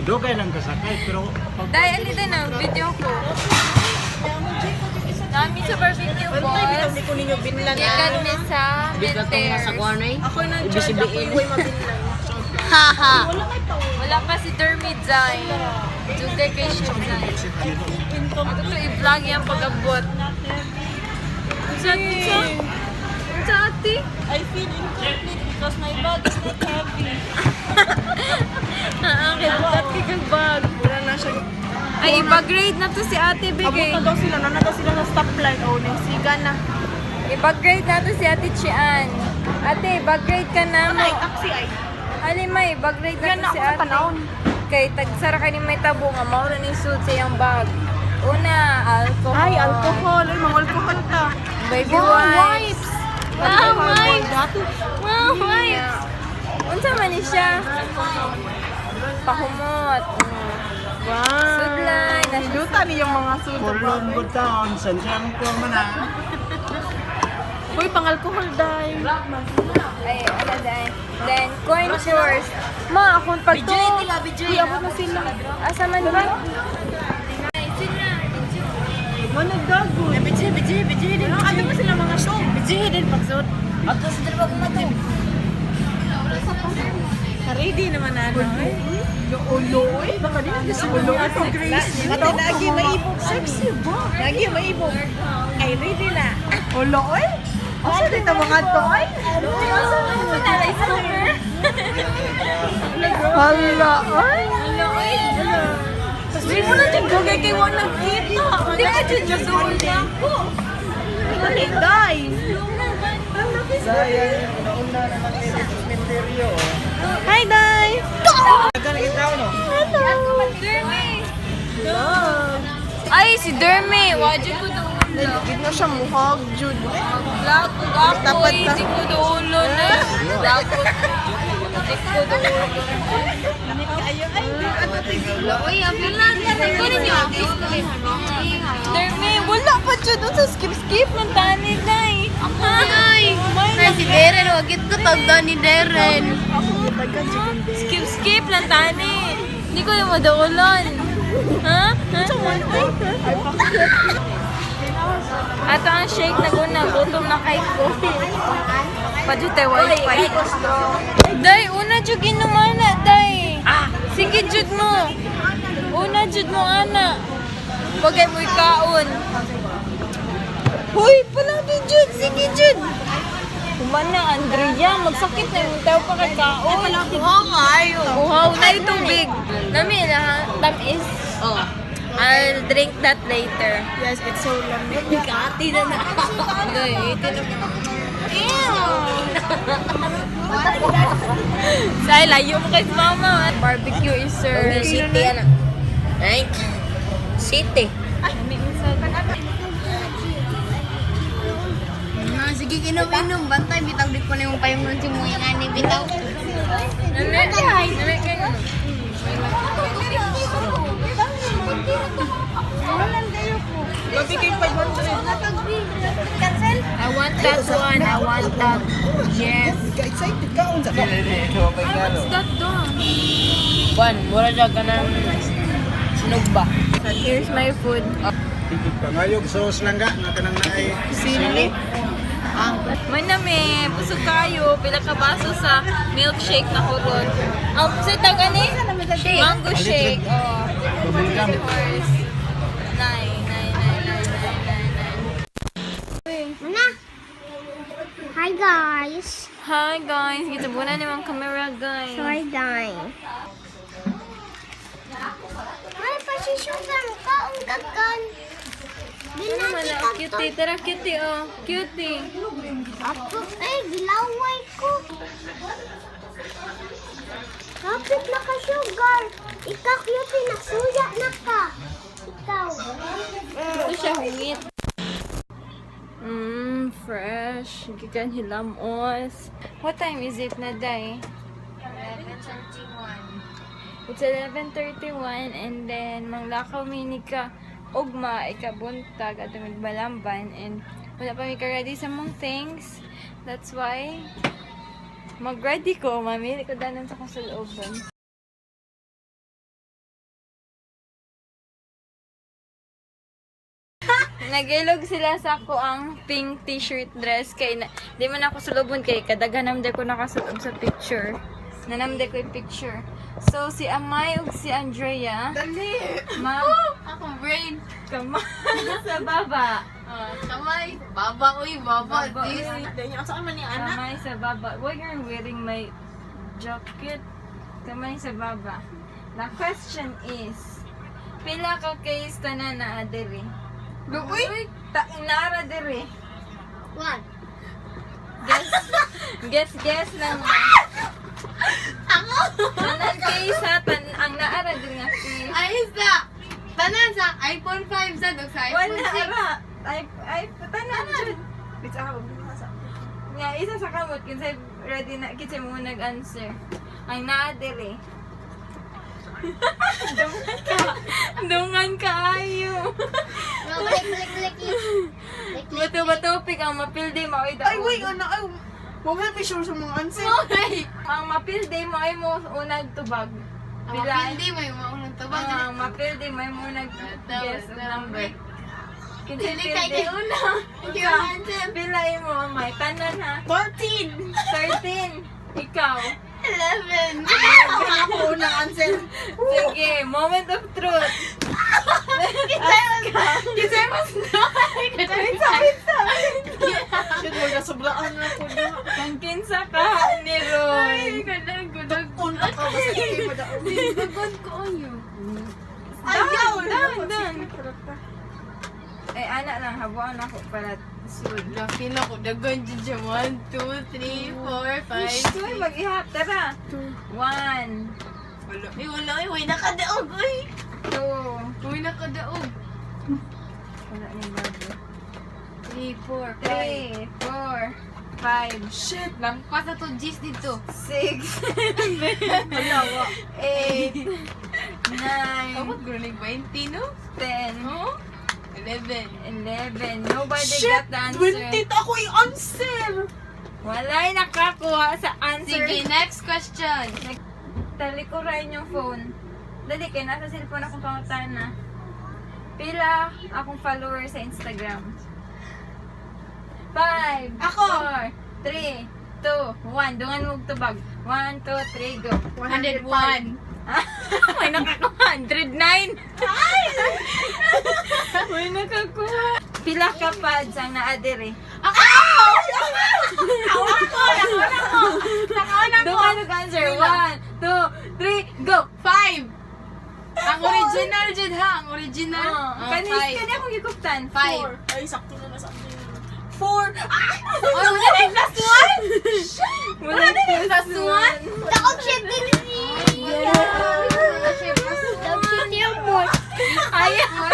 dugay lang kasakay pero pag Dahil alita na, video ko. Nami sa barbecue, boss. Hindi ko ninyo binlan. Gikan mi sa Menters. Ako nang charge, ako yung way mabinlan. Haha. Wala pa si Dermy Zay. Dugay kay siya Zay. Ito to i-vlog yan pag-abot. Unsa, unsa? Unsa, ate? I feel incomplete because my bag is not heavy. Ah, kay bukat kay kag bag. Wala na siya. Ay, ipag-grade na to si Ate Abot Bigay. na daw sila, nana daw sila sa stoplight. Oh, nagsiga na. Ipag-grade na to si Ate Chian. Ate, ipag-grade ka na mo. Ay, taxi ay. Ali may, ipag-grade na Yan to na si ako sa Ate. panahon. Kay tagsara ka ni may tabo nga mao ra ni suit sa iyang bag. Una, alcohol. Ay, alcohol. Ay, mga alcohol ta. Baby Wow, wipes. Wow, wipes. Wow, wipes. Unsa man ni siya? Pahumot. Wow. Sudlay. Niluta niyang mga sud. Kulon ko taon, sansang ko man ah. Uy, pang alcohol day. Ay, ala day. Then, coin purse. Ma, akong pagto. Uy, abot na sila. Asa man ba? Ay, sila. Video. Mga nagdago. Bidyo, bidyo, bidyo din. Ano ba sila mga show? Bidyo din pagsud. Ato sa dalawa ko mato. Ready naman ano. Ulo, eh. Baka di na sa ulo. Ito, Grace. Mata lagi maibog. Sexy ba? Lagi maibog. Ay, ready na. Ulo, eh. Asa dito mga to, ay? Asa man na rice cooker? Hala, ay. Ala, ay. Hindi mo na dyan dugay kay Juan nagkita. Hindi ka dyan dyan na ako. Dali, day. Sayang, una na lang nila sa cementerio. Hi, day. Dagan lagi tao no. Dermy! Ay, si Dermy! Wajib ko dulo. Hindi na siya muhag, Jude. Vlog ko ako Dapat eh. na. Di ko dulo na. Vlog ko. Di ko dulo. Uy, apil na. Kunin niyo. Dermy, wala pa dyan. Doon sa skip-skip ng tanid na eh. Ay! Ay, si Deren, wag ito tagda ni Deren. Skip-skip lang tani. Hindi ko yung madaulan. Ha? Ha? Ato ang shake na guna. Gutom na kay ko. Padutay wifi. Day, una jud ginuman na, day. Sige jud mo. Una jud mo ana. Bagay mo'y kaon. Hoy, palagi jud. Sige jud. Humana, Andrea. Magsakit na yung tao pa kay kaon. Oo, kayo. Uhaw na yung tubig. Nami na, tamis. Oh. I'll drink that later. Yes, it's so lamig. Kati na na. Ay, ito na. Ew! Say, layo mo kay mama. Barbecue is served. City, ano? Ay, City. Ah, sige, inom-inom. Bantay, bitaw di ko na yung payong nun si Muya nga ni bitaw. Nami, nami kayo. Gabi kay 500. I want that one. I want that. Yes. Ka-excited ka unsa ka? Ay, what's that dong? Buwan, mura siya ka ng sinog ba? Here's my food. Pangayog sauce lang ga nga kanang naay. Sili. Manami, busog kayo. Pila ka baso sa milkshake na hurot. Sa tawag ani? Mango shake. Oh. Bubble gum. Horse. Nine, nine, nine, nine, nine, nine, nine. Mana? Hi guys. Hi guys, gitabunan ni mga camera guys. Sorry dying. Ay, pasisugan ka ang gagan. Ano man Binati ah, ka to. cutie, tara cutie oh, cutie. Apo, ay, gilaway ko. Kapit na ka sugar. Ikaw cutie, nagsuya na ka. Ikaw. Ito siya hungit. Fresh. Gikan hilamos. What time is it na, Day? 11:31. It's 11:31 and then manglakaw mi ni ka ugma ikabuntag at magbalamban and wala pa mi ka ready sa mong things. That's why mag-ready ko, mami. Ko danan sa kong sa looban. Nag-ilog sila sa ako ang pink t-shirt dress kay na, di man ako sulubon kay kadaghan naman ko nakasulob sa picture. Nanamde ko yung picture. So si Amay ug si Andrea. Dali! Ma'am, Akong brain. kamay sa baba. Ah, kamay. Baba, uy, baba. Baba, This. uy. Dali, ang saan man ni anak? Kamay sa baba. Why you're wearing my jacket? Kamay sa baba. The question is, pila ka case tanan na diri? Luoy. Ta nara diri. One. Guess, guess, guess lang. Ako! Tanan case ha, tan ang naara diri nga case. Ay, sa. Tanan sa iPhone 5 sa dog sa iPhone Wala 6. ra. Ay, ay, tanan jud. Wait, ah, wag mo sa. Nga isa sa kamot kinsay ready na kinsay mo nag-answer. Ang naa diri. Dungan ka. Dungan ka ayo. No, click, click, click, click. Click, click. Bato bato pick ang mapildi mo ay Ay, wait, ano, ay, wala may sure sa mga answer. Oy! Ang mapildi mo ay mo unag tubag. Ang Pila? mapildi, may maunang tubag. Ang mapildi mo ay mo nag guess og number. Kinsay Dili kay pildi? kiuna. Kiuna answer. Pila imo amay tanan ha. 14! 13. Ikaw. 11. Ako unang answer. Sige, moment of truth. Kisay mas Shit, wala sobraan na ako na. Kang kinsa ka ni Ron. Kadang gudag. Unta ka, basta hindi mo daon. Gugod ko ayo. Ayaw! Down, down. Eh, ana lang, habuan ako para soon. Laki na ko dagan jud siya. 1 2 3 4 5. Uy, mag-ihap. Tara. One, Wala. Ay, wala. Ay, way nakadaog. Uy. two. Uy, nakadaog. Wala ni bago. 3 4 5. Three, four, five, Shit! Lampas na to G's dito. six, seven, eight, nine, Kamot grunig 20 no? 10, No? 11. 11. Nobody Shit! got the answer. 20 ako yung answer! Wala'y nakakuha sa answer. Sige, next question. Talikuran yung phone. Dali kay nasa cellphone akong pangutana. Pila akong follower sa Instagram? 5, Ako! 4, 3, 2, 1. Dungan mo og tubag. 1, 2, 3, go. 101. May nakakuha. 109. May nakakuha. Pila ka pads ang naadiri. Ako! Dungan og answer. 1, 2, 3, go. 5. Ang original jud ha, ang original. Oh, Oh, kani five. kani akong gikuptan. 5. Ay, sakto na nasa akin. 4! Ah! Oh, wala na yung plus 1. Wala na plus one. Daog siya din. Daog siya niya mo. Ayaw.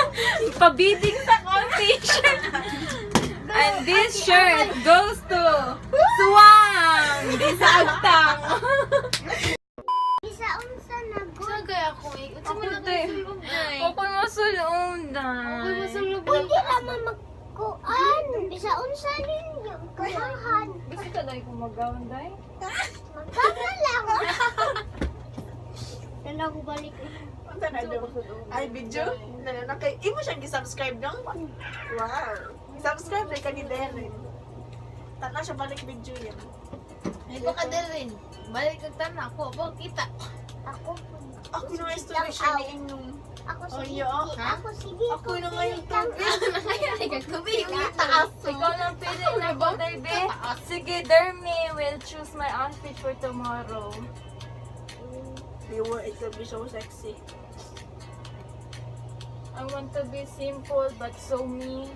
Pabidding sa akong t-shirt. And this shirt goes to Swang! Di sa agtang. Isa unsa na go. Sa kaya ako eh. Unsa man Ako, ako te. sulog day. Ako'y masulong, day. Ako'y masulog. Pwede naman magkuan. Bisa unsa ninyo. Kumahan. Gusto ka day kung mag-gown, day? Magkaka lang. Tanda ko balik. Unsa na daw? Ay, video? Na na kay imo siyang gi-subscribe dong. Wow. Subscribe na ka ni Darren. Tanaw siya balik video yan. Ay baka din. Balik kag tanan ako, ako kita. Ako. Ako na nga story siya ni inyong. Ako Oh, sige. yeah. Ako sige. Ako na nga yung tubig. Ay kag tubig yung taas. Ikaw lang pili na ko, day, be. Sige, Dermy will choose my outfit for tomorrow. You want it to be so sexy. I want to be simple but so me.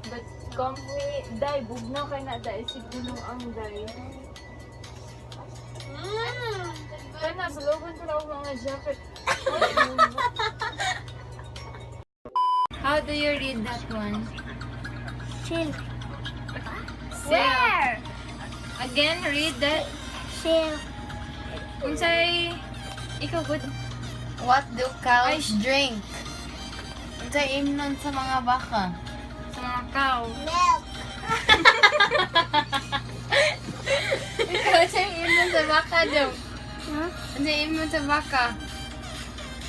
But comfy. Day, bugnaw kay na, day. Siguro ang day. Kana, sulugon ko na ako mga jacket. How do you read that one? Chill. Where? Again, read that. Chill. Unsay ikaw good. What do cows drink? Unsa imnon sa mga baka? Sa mga cow. Milk. Ikaw unsa imnon sa baka daw? Huh? Unsa imnon sa baka?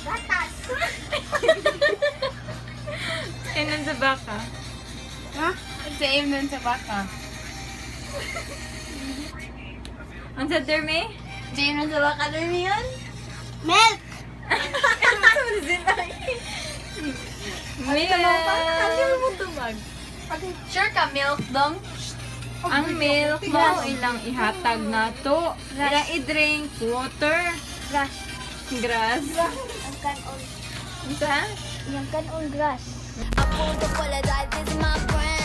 Gatas. Inon sa baka. Ha? Unsa imnon sa baka? Unsa, Derme? Unsa imnon sa baka, Dermi yun? Milk. Milk. Sure ka, milk dong? Ang milk mo ilang ihatag nato. Ilang i-drink water. Grass. Grass. Ang kanon. Unsa? Yang kanon grass. I pulled up all I got, this is my